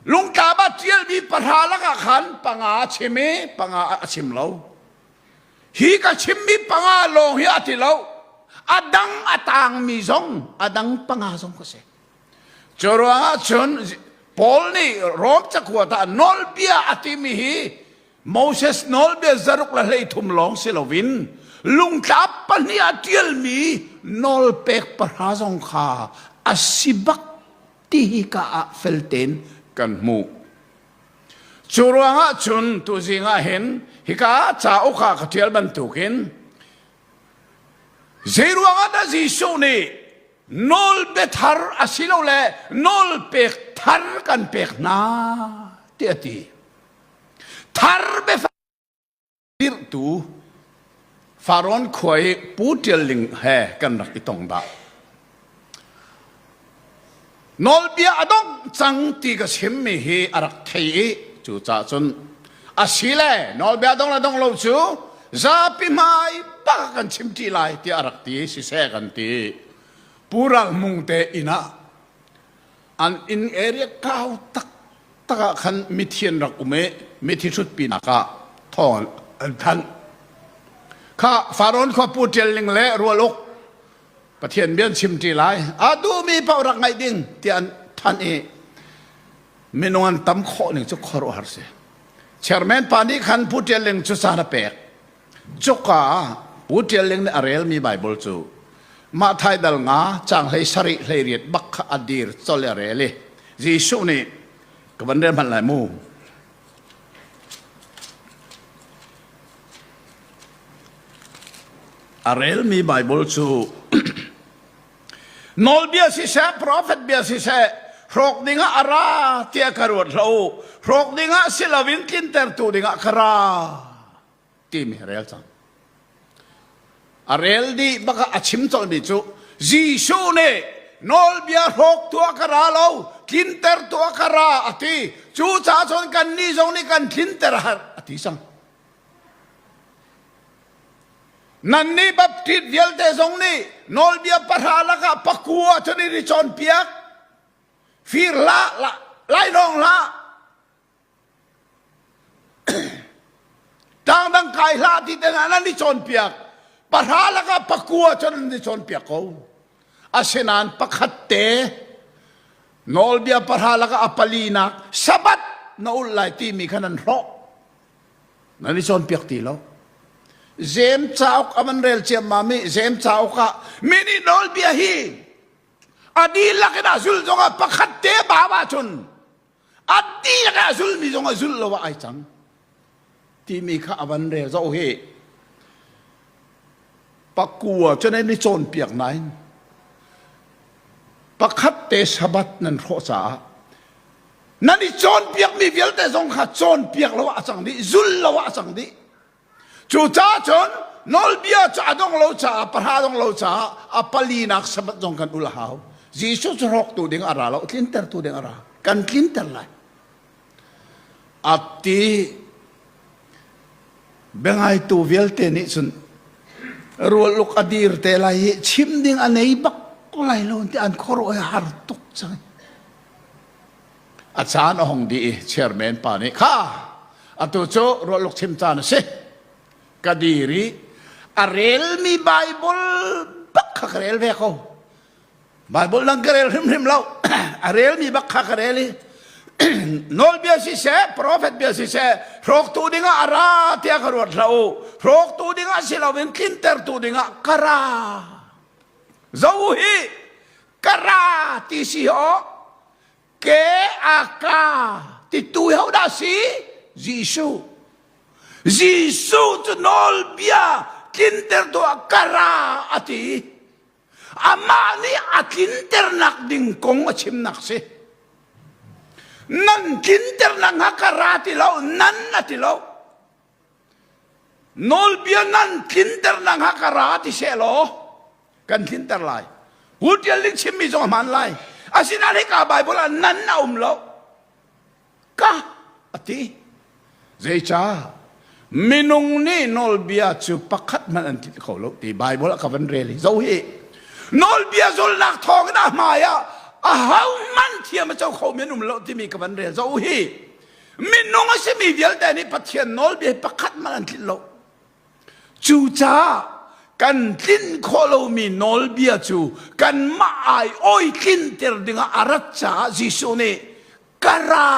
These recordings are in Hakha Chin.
Lungtlap ah ṭialmi pahra lakah khan panga a chim i panga a chim lo. Hi ka chimmi panga lawng hi a ti lo. A dang a tangmi zong, a dang panga zong ka si. Cu ruangah cun Paul nih Rom cakuat ah nawlbia a timi hi Moses nawlbia zaruk le 13 lawng si loin lungtlap pahnih ah ṭialmi nawlpek pahra zong kha a si bak ti hi ka ah feltein kan hmuh. Cu ruangah cun tuzing ah hin hika cauk ah ka ṭial bantukin zei ruangah dah Jesuh nih nawlbia thar asilole nawlpek thar kan pek hna ti a ti. Thar biafang dirhtu Farawn khua i Pu Ṭial Ling he kan rak i tong dah. Nawlbia a dongh cang ti ka chimmi hi a rak thei i cucaah cun a si le nawlbia dong le dong lo cu zapi hmai bak kan chim ṭi lai tiah a rak ti siseh kan ti. Pu Ral Hmung te inn ah an inn area kau taktak ah khan mithi an rak um i mithi ṭhutpinak ah thawng an thanh. Kha Farawn khua Pu Ṭial Ling le Rual Uk Pathian bia an chim ṭi lai. A duhmi paoh rak ngaih ding tiah an thanh i minung an tam khawh ning cu khuaruahhar si. Chairman pa nih khan Pu Ṭial Ling cu caan a pek. Cuka ah Pu Ṭial Ling nih a relmi Baibal cu mah thai dal nga caang 17 18 bak kha a dir colh i a rel i Jesuh nih ka van rel hmanh lai mu. A relmi Baibal cu nawlbia siseh, profet bia siseh, hrawk dingah a ra tiah ka ruat hlah u. Hrawk dingah si loin tlintertu dingah ka ra timi rel cang. A rel dih bak ah a chim colhmi cu Jesuh nih nawlbia hrawk tuah ka ra lo, tlinter tuah ka ra a ti. Cucaah cun kannih zong nih kan tlinter har a ti cang. Nannih Baptist vialte zong nih nawlbia pahra lakah pakua cun in i cawnpiak. Fir hlah, lainawng hlah, ṭangdang kai hlah ti te hna nan i cawnpiak. Pahra lakah pakua cun nan i cawnpiak ko. Asinain pakhat te nawlbia pahra lakah a palinak Sabbath na ulh lai timi kha nan hrawh. Nan i cawnpiak ti lo. Jeim cauk a van rel ciammam i Jeim cauk ah mi nih nawlbia hi a dihlak in a zul zongah pakhat te bau ahcun a dihlak in a zulmi zong a zul lo ah ai cang timi kha a van rel zoh hi pakua cu nan i cawnpiak nain pakhat te sabat nan hrawh caah Nan i cawnpiakmi vialte zong kha cawnpiak lo ah a cang dih, zul lo ah a cang dih. Cucaah cun nawlbia cu a dong lo caah pahra dong lo caah a palinak sabbath zong kan ul a hau. Jesuh cu hrawktu ding a ra lo, tlintertu ding a ra. Kan tlinter lai. A ti biangaitu vialte nih cun rualuk a dir te lai i chim ding a nei bak lai lo ti an khuaruah har tuk cang. A caan a hung dih i chairman pa nih kha atu cu ruahluk chim caan a si. Ka dir i a relmi Bible bak kha ka rel ve ko. Bible dang ka rel hrimhrim lo. A relmi bak kha ka rel i nawlbia siseh, prophet bia siseh, hrawktu dingah a ra tiah ka ruat hlah u. Hrawktu dingah si loin tlintertu dingah ka ra. Zo hi ka ra ti si aw ke a ka ti tu ho dah si Jesuh Jesuh cu nawlbia tlinter tu ah ka ra a ti amah nih a tlinternak ding kong a chimnak si nan tlinternak hnga ka ra ti lo nan a ti lo Nawlbia nan tlinternak hnga ka ra ti seh law kan tlinter lai. Pu Tial Ling chimmi zong a hmaan lai. Asinain hika Baibal ah nan a um lo. Ka a ti. Zeicah? Minung nih nawlbia cu pakhat hmanh an tlinh kho lo ti Baibal ah ka van rel hi. Zo hi. Nawlbia zulnak thawngin a hmai ah Ahohmanh thiam a co khomi an um lo timi ka van rel zo hi. Minung a simi vialte nih Pathian nawlbia hi pakhat hmanh an tlinh lo. Cucaah kan tlinh khawh lomi nawlbia cu kanmah ai oi tlinter dingah a rat caah Jesuh nih ka ra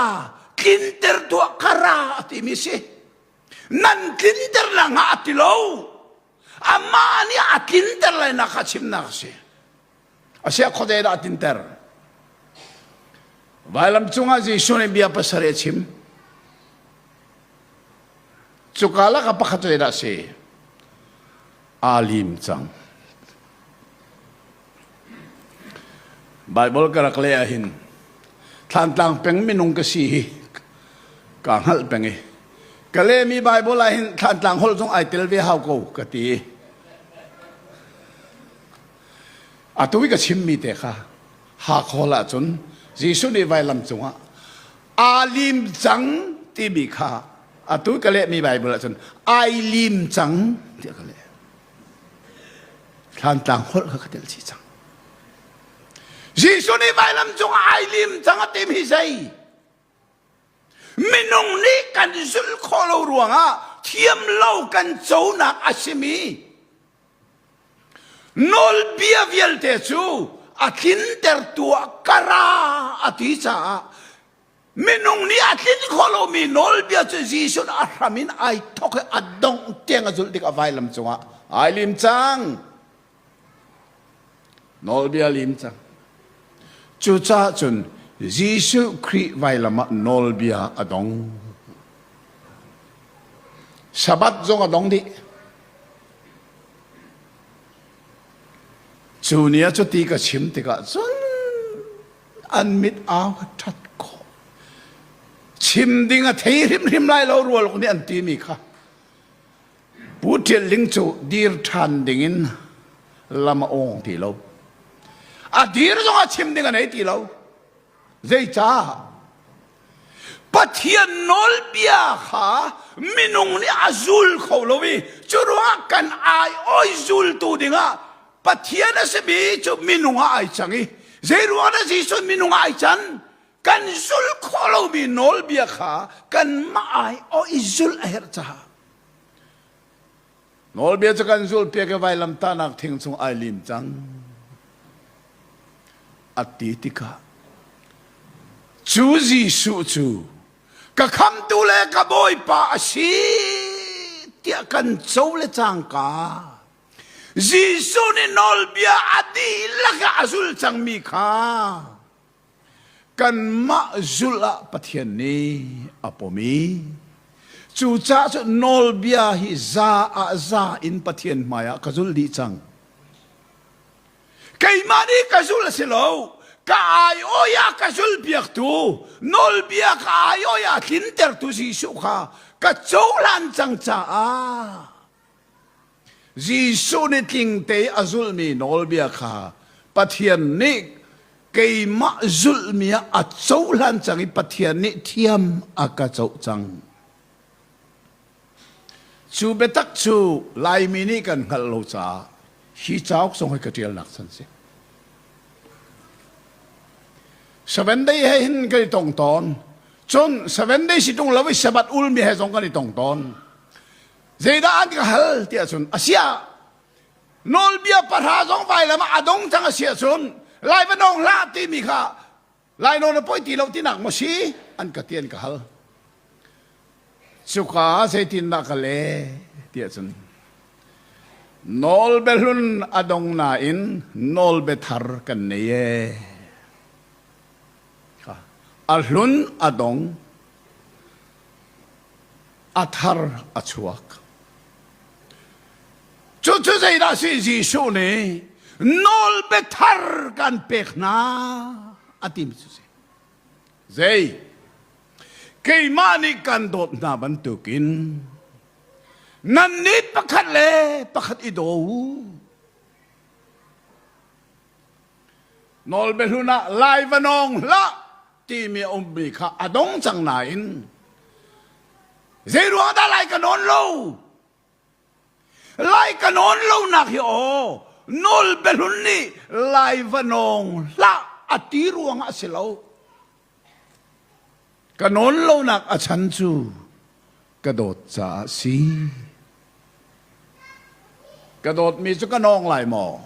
tlinter tuah ka ra a timi si. Nan tlinter la hnga a ti lo. Amah nih a tlinter lai nak kha chimnak a si. Asiah khuate dah a tlinter? Vailam cungah Jesuh nih bia pasarih a chim. Cuka lakah pakhat cu zeidah a si? Aa lim cang. Baibal ka rak leh ahhin Thlantlang peng minung ka si hi kaa hngalh peng i ka lehmi Baibal ahhin Thlantlang holh zong ai tel ve hau ko ka ti. Atu i ka chimmi te kha Hakhawl ahcun Jesuh nih vailam cungah aa lim cang timi kha atu ka lehmi Baibal ahcun ai lim cang tiah ka leh. Thlantlang holh kha ka telh chih cang. Jesuh nih vailam cungah ai lim cang a tim hi zei? Minung nih kan zulh khawh lo ruangah thiam lo kan conak a simi Nawlbia vialte cu a tlintertu ah ka ra a ti caah minung nih a tlin khawh lomi nawlbia cu Jesuh a hram in ai thawk i a dongh tiang a zulh tikah vailam cungah ai lim cang. Nawlbia lim cang. Cucaah cun Jesuh Khrih vailam ah nawlbia a dong. Sabbath zong a dong dih. Cu ni ah cuti ka chim tikah cun an mit au a ṭhat khawh. Chim ding a thei hrimhrim lai lo rualuk nih an timi kha Pu Ṭial Ling cu dir ṭhan dingin lam a awng ti lo. A dir zong ah chim ding a nei ti lo. Zeicah? Pathian nawlbia kha minung nih a zul kho lo i cu ruangah kan ai oi zultu dingah Pathian a simi cu minung ah ai cang i zei ruangah dah Jesuh minung ah ai can? Kan zul khawh lomi nawlbia kha kanmah ai oi zulh a herh caah Nawlbia cu kan zulhpiak i vailamtahnak thing chung ai lim cang. A ti tikah cu Jesuh cu ka khamtu le ka Bawipa a si tiah kan co le cangka Jesuh nih nawlbia a dihlak ah a zul cangmi kha Kanmah zulh ah Pathian nih a pom i cucaah cu nawlbia hi za ah za in Pathian hmaiah ka zulh dih cang. Keimah nih ka zulh a si lo, ka aiawih ah ka zulhpiaktu, nawlbia ka aiawih ah tlintertu Jesuh kha ka cohlan cang caah Jesuh nih tlingte a zulhmi nawlbia kha Pathian nih keimah zulhmi ah a cohlan cang i Pathian nih thiam a ka coh cang. Cu biatak cu Laimi nih kan hngalh lo caah hi cauk zong hi ka ṭialnak chan si. Seven day he hin kan i tong tawn. Cun seven day si ṭung lo i Sabbath ulmi he zong kan i tong tawn. Zeidah an ka hal tiah cun asiah nawlbia pahra zong vailam ah a dong cang a si ahcun lai va nawng hlah timi kha lai nawn a poi ti lo tinak maw si an ka ti an ka hal cuka zeitindah ka le tiah cun nawlbia hlun a dong nain nawlbia thar kan nei e a hlun a dong a thar a chuak. Cucu zeidah si Jesuh nih nawlbia thar kan pek hna a timi cu si. Zei? Keimah nih kan dawt hna bantukin nannih pakhat le pakhat i daw u. Nawlbia hlun ah lai va nawng hlah timi a ummi kha a dong cang nain zeiruang dah lai ka nawn lo lai ka nawn lonak hi aw nawl biahlun nih lai va nawng hlah. a ti ruangah a si lo. Ka nawn lonak a chan cu ka dawt caah si. Ka dawtmi cu ka nawng lai maw?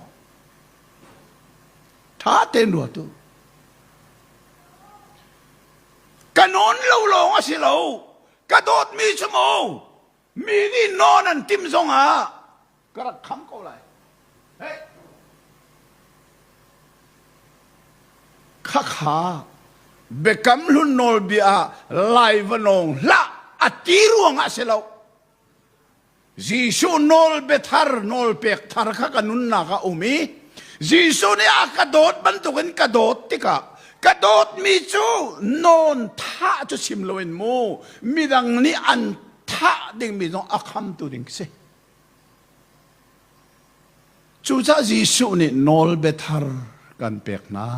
Ṭha tein ruat u. Ka nawn lo lawng a si lo. Ka dawtmi cu maw mi nih nawn an tim zongah ka rak kham ko lai. Hey. Khakha biakam hlun nawlbia ah lai va nawng hlah a ti ruangah si lo. Jesuh nawl biathar nawl pek thar kha ka nunnak ah um i Jesuh nih a ka dawt bantukin ka dawt tikah ka dawtmi cu nawn thah cu chim loin mu midang nih an thah dingmi zong a khamtu ding si. Cucaah Jesuh nih nawl biathar kan pek hna.